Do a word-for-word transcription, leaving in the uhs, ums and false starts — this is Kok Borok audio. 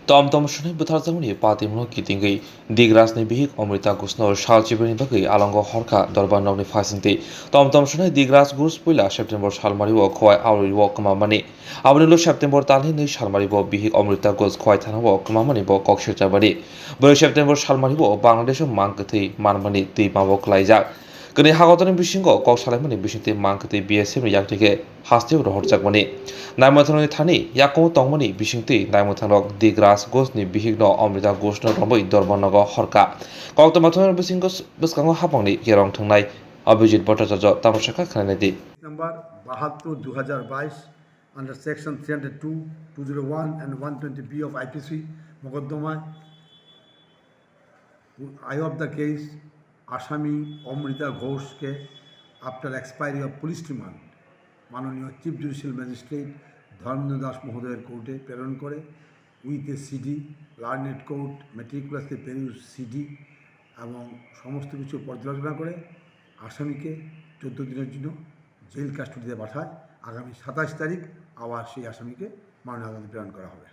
Tom tom sunai bwtharjakmani patimungno kitingwi Digrasni bihik Omrita Ghoshno sal chibrani bagwi alongo horkha dorbar nokni phasingtwi. Tom tom sunai Digras Ghosh puila September salmario Khowai Auri o kwmamani. Aboni ulo September talni nwi salmario bihik Omrita Ghosh Khowai thanao kwmamani bo kok silchabani. Bwrwi September salmario Bangladesh o mang kwthwi manmani twi mabo kwlaijak. Kwnwi hagotorni bisingo kok salaimani bisingtwi mang kwthwi B S F ni yakti khe hasteo rohorjakmani. Naimwthangni thani yakungo tongmani bisingtwi naimwthangrok Digras Ghoshni bihikno Omrita Ghoshno romwi dorbar nogo horkha. Koktwma thumnani bisingo bwskango hapangni kerong thwngnai Abhijit Bhattacharya tamo sakha khwnainai di. Number bahattor, dui hajar bais, under section three hundred two, two zero one and one twenty B of I P C mokoddoma, I of the case, আসামি অমৃতা ঘোষকে after expiry of police remand মাননীয় chief judicial magistrate Dharmendra দাস মহোদয়ের কোর্টে প্রেরণ করে with a C D, learned court, meticulously peruse C D এবং সমস্ত কিছু পর্যালোচনা করে আসামিকে চোদ্দ দিনের জন্য জেল কাস্টডিতে পাঠায়। আগামী সাতাশ তারিখ আবার সেই আসামিকে মাননীয় আদালতে প্রেরণ করা হবে।